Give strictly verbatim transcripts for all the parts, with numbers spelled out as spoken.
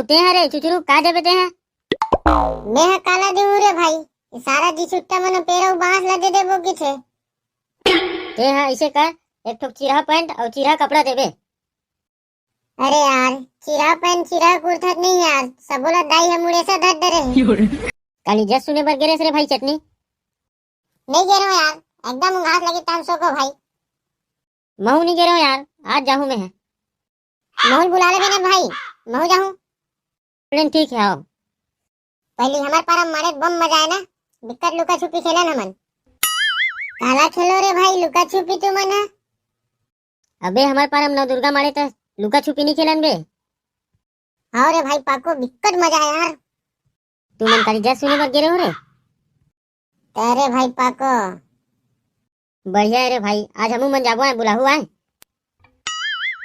ते ह रे चुचरू, का देबे ते ह? मैं ह काला देहूं रे भाई, ये सारा जी छुट्टा मन पेरा अउ बांस ला दे देबो किथे। ते ह अइसे कर, एक ठोक चिरहा पैंट अउ चिरहा कपड़ा देबे। अरे यार, चिरहा पैंट, चिरहा कुर्ता नहीं यार, सबो ला दाई ह मुड़ेसा धर दे रहे। काली जस सुने बर गे रेस रे भाई चटनी। नहीं गे रहो यार, एकदम घास लगी तान सो को भाई। महू नहीं गे रहो यार, आज जाहूं मैं ह। महू ल बुला लेबे ना भाई, महू जाहूं। लेकिन ठीक है, आओ। पहली हमर पारा मारे बम मजा आए ना, बिकट लुका छुपी खेलन हमन। काला खेलो रे भाई लुका छुपी तुमन ह? अबे हमर पारा म नवदुर्गा मारे त लुका छुपी नहीं खेलन बे। हाँ रे भाई पाको, बिकट मजा आए यार। तुमन काली जस सुने बर गे रहो रे? अरे भाई पाको। बढ़िया है रे भाई, आज हमू मन जाबो आए, बुलाहू आए।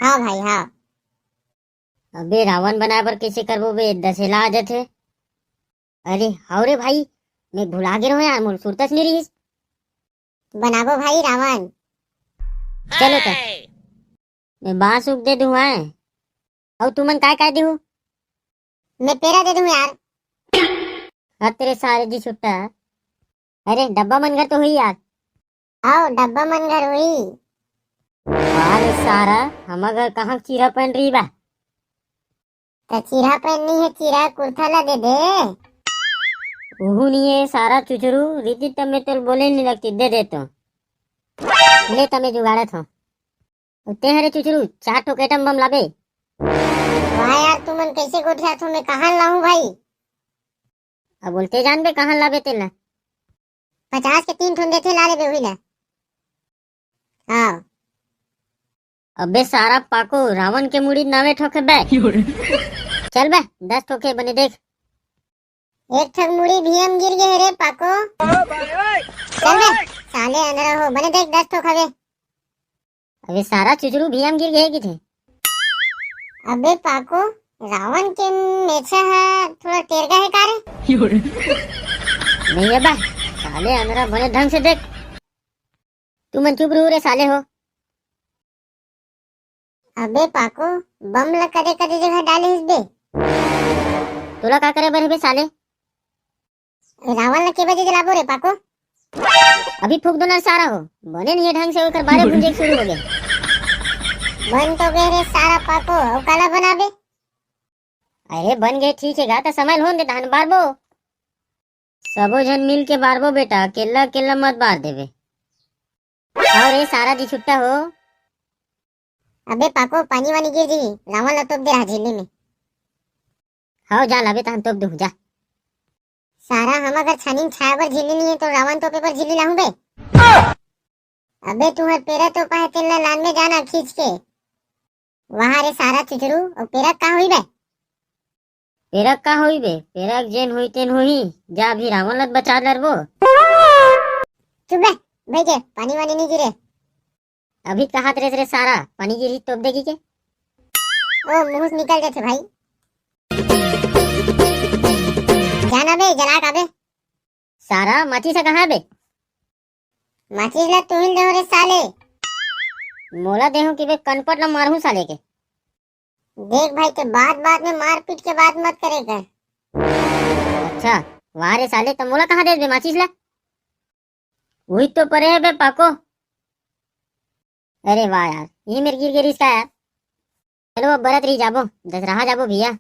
हाँ भाई, हाँ। अबे रावण बनाए बर कैसे करबो बे, दशहरा आ जाथे। अरे हाव रे भाई, मैं भुला गे रहो यार, मोर सुरतस नहीं रहिस। बनाबो भाई रावण। चलो त। मैं बांस उग दे दूं आए। अउ तुमन काय काय देहू? मैं पेरा दे दूं यार। हत रे सारे जी छुट्टा। अरे डब्बा मन घर तो हुई यार। आओ डब्बा मन घर हुई। अरे सारा, हमर घर कहाँ चिरहा पैंट रही बा? त चिरहा पैंट नहीं है, चिरहा कुर्ता ला दे दे। उहू नहीं है सारा चुचरू, रीति तब मैं तोल बोले नहीं लगती, दे दे तो। ले तमे जुगाड़त हो। ते हरे चुचरू, चार ठोक एटम बम लाबे। वाह यार, तुमन कैसे गोठियात हो, मैं कहाँ लाऊं भाई? अब बोलते जान बे, कहाँ लाबे तेला? पचास के तीन ठोन देथे, ला लेबे उही ला। हाँ। अबे सारा पाको, रावण के मुड़ी नवे ठोके बे। चल बे, दस ठोके बने देख। एक ठक मुड़ी भीम गिर गए रे पाको। चल बे, साले अंधरा हो, बने देख दस ठोक हवे। अबे सारा चुचरू भीम गिर गए किथे। अबे पाको, रावण के मेछा है थोड़ा टेरगा है का रे? नहीं है बा, साले अंधरा बने ढंग से देख। तुमन चुप रहू रे साले हो। अबे पाको, बम ल कदे कदे जगह डाले हिस बे। तोला का करे बर हे बे साले? रावण ल के बजे जलाबो रे पाको? अभी फूक दो ना सारा हो, बने नहीं है ढंग से, ओकर बारे भुंजे शुरू हो गए। बन तो गए रे सारा पाको, अउ काला बनाबे? अरे बन गए ठीक है गा, त समय ल होन दे, तहन बारबो। सबो झन मिल के बारबो बेटा, अकेल्ला अकेल्ला मत बार देबे। अउ रे सारा जी छुट्टा हो। अबे पाको, पानी वानी गिर जी, रावण ला तोप दे रहा झिल्ली में। हाव जा लाबे तहन तोप दूं जा। सारा हम अगर छानी छाया बर झिल्ली नहीं है तो रावण तोपे बर झिल्ली लाहूं बे। अबे तुहर पेरा तोपा है तेन ला लान में जाना खींच के। वाह रे सारा चुचरू, अउ पेरा का होई बे? पेरा का होई बे? पेरा जेन होई तेन होई, जा अभी रावण ला बचा डरबो। चुप बे, भाई के पानी वानी नहीं गिरे। अभी कहात रेस रे सारा, पानी गिरी तोप देगी के? ओ मुंह से निकल जाथे भाई। जाना बे, जला का बे। सारा माचिस कहाँ बे? माचिस ला तुहिल दे रे साले। मोला देहूं कि बे कनपट ला मारहूं साले के। देख भाई, ते बात बात में मारपीट के बात मत करे कर। अच्छा, वाह रे साले, त मोला कहाँ दे बे माचिस ला? वही तो परे है बे पाको। अरे वाह यार, ये मेरे गिर गिर इसका यार। चलो अब बरत रही जाबो, दसराहा जाबो भैया।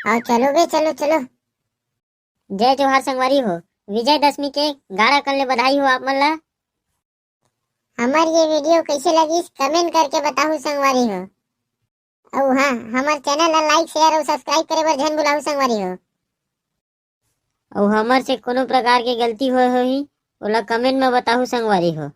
हाँ चलो बे, चलो चलो। जय जोहार संगवारी हो, विजयदशमी के गाड़ा कन ले बधाई हो आप मन ला। हमर ये वीडियो कैसे लगिस कमेंट करके बताहू संगवारी हो। अउ हाँ, हमर चैनल ला लाइक शेयर अउ सब्सक्राइब करे बर झन भुलाहू संगवारी हो। अउ हमर से कोनो प्रकार के गलती होए होही ओला कमेंट में बताहू संगवारी हो।